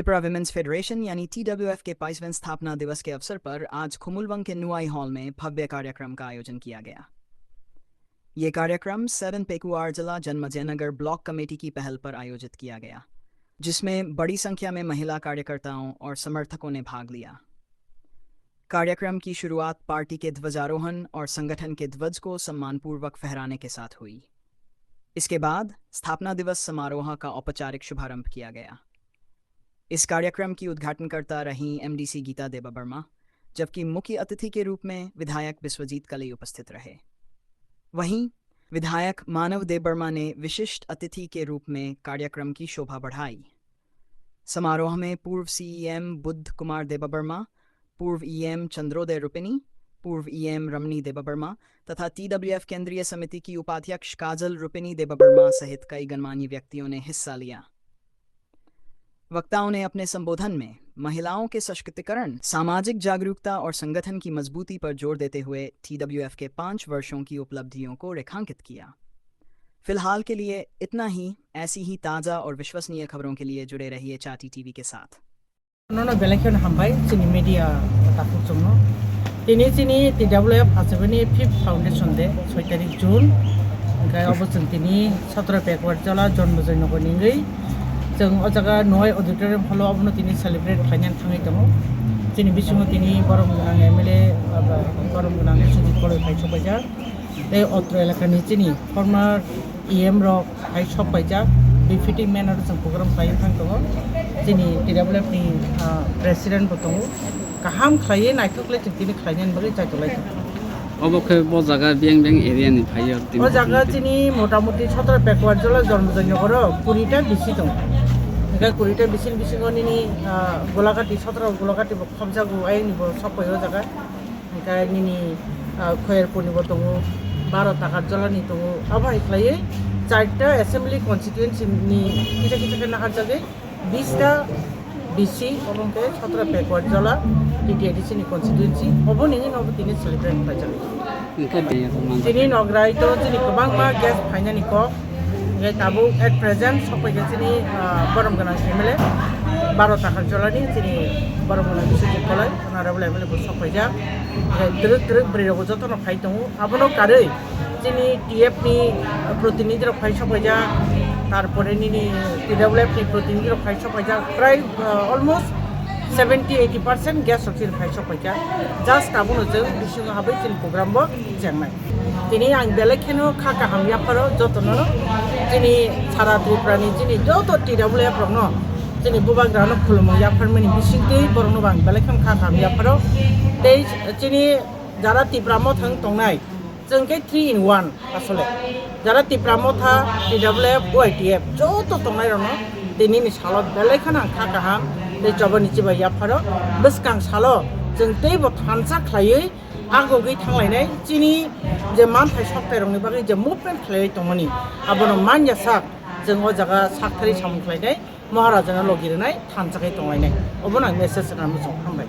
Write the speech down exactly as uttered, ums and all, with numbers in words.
Tipra Women's Federation यानी टीडब्ल्यूएफ के बाईसवें स्थापना दिवस के अवसर पर आज खुमुलवंग के नुआई हॉल में भव्य कार्यक्रम का आयोजन किया गया। ये कार्यक्रम सेवन पेकुआर जिला जन्मजयनगर ब्लॉक कमेटी की पहल पर आयोजित किया गया, जिसमें बड़ी संख्या में महिला कार्यकर्ताओं और समर्थकों ने भाग लिया। कार्यक्रम की शुरुआत पार्टी के ध्वजारोहण और संगठन के ध्वज को सम्मानपूर्वक फहराने के साथ हुई। इसके बाद स्थापना दिवस समारोह का औपचारिक शुभारंभ किया गया। इस कार्यक्रम की उद्घाटनकर्ता रहीं एमडीसी गीता देबबर्मा, जबकि मुख्य अतिथि के रूप में विधायक विश्वजीत कलई उपस्थित रहे। वहीं विधायक मानव देबबर्मा ने विशिष्ट अतिथि के रूप में कार्यक्रम की शोभा बढ़ाई। समारोह में पूर्व सीईएम बुद्ध कुमार देबबर्मा, पूर्व ईएम चंद्रोदय रुपिनी, पूर्व ईएम रमणी देबबर्मा तथा टीडब्ल्यूएफ केंद्रीय समिति की उपाध्यक्ष काजल रुपिनी देबबर्मा सहित कई गणमान्य व्यक्तियों ने हिस्सा लिया। वक्ताओं ने अपने संबोधन में महिलाओं के सशक्तिकरण, सामाजिक जागरूकता और संगठन की मजबूती पर जोर देते हुए टीडब्ल्यूएफ के पाँच वर्षों की उपलब्धियों को रेखांकित किया। फिलहाल के लिए इतना ही। ऐसी ही ताज़ा और विश्वसनीय खबरों के लिए जुड़े रहिए चाटी टीवी के साथ। Nono belai kheno hambai chini media takhuk chwngno. Tini chini T W F achugani fifth foundation day, soi tarik June. Hwnkhe obo chwng tini sotro Pekuar Jola Jonmojoy Nogor ni wngwi chwng o jaga Noai Auditorium hall o obono tini celebrate khlainani thangwi tongo. Chini bisingo tini borom gwnang M L A, aba, borom gwnang Biswajit Koloi phai sokpaijak. Tei otro elakani chini former E M rok hai sok paijak, befitting manner o chwng program khlaiwi thang tongo. Chini T W F ni, ah, president bo tongo. Kaham khlaiwi naithok le chwng tini khlainani bagwi chaitok lai tongo. Obo khe bo jaga beng beng area ni phaiyo tini. O jaga chini motamuti sotro Pekuar Jola Jonmojoy Nogoro kuri ta bisi tongo. Hingkhe kuri ta bisini bisingo nini, ah, Golagati, sotro Golagati bo khobjago, ayang ni bo sok pai o jaga. Hingkhe nini, ah, Khoyerpur ni bo tongo, baro Takarjola ni tongo. Abo hai khlaiwi charta assembly constituency ni kisa kisa khe naharjagwi bista B C, obo hwnkhe sotro Pekuar Jola T T A D C ni constituency. Obo ni hino obo tini celebrate khlaijak. Hingkhe biyang rok manjak. Tini nograi to chini kwbangma guest phainani kok. Hingkhe tabuk at present sokpaikha chini, ah, borom gwnang M L A, baro Takarjola ni chini borom gwnang Biswajit Koloi. Honorable M L A bo sok paijak. Hwnkhe twrwk twrwk bwrwi rokbo jotono phai tongo. Abono karwi chini T F ni protinidhi rok phai sok paijak. Tarpore nini T W F ni protinidhi rok phai sok paijak. Prai, uh, almost seventy eighty percent guest rok chini phai sok paijak. Just abono chwng bisingo habwi chini program bo chengnai. Tini ang belai kheno kha kaham yapharo jotono, chini sara Tripura ni chini joto T W F rokno, chini bubagrano khulumung yapharmani bisingtwi borokno bo ang belai kheno kha kaham yapharo. Tei chini jara Tipra Motha wng tongnai, chwng khe three in one asole. Jara Tipra Motha, T W F, Y T F joto tongnai rokno tini ni salo belai kheno ang kha kaham tei chobani chibai yapharo. Bwskang salo chwng teibo thansa khlaiwi agogwi thanglainai, chini je manthai sokthai rokni bagwi je movement khlaiwi tongmani, abono manya sak chwng o jaga sakthari samung khlainai, Maharajano logi rwnai thansa khai tonglainai, obono ang message rwna muchung hambai.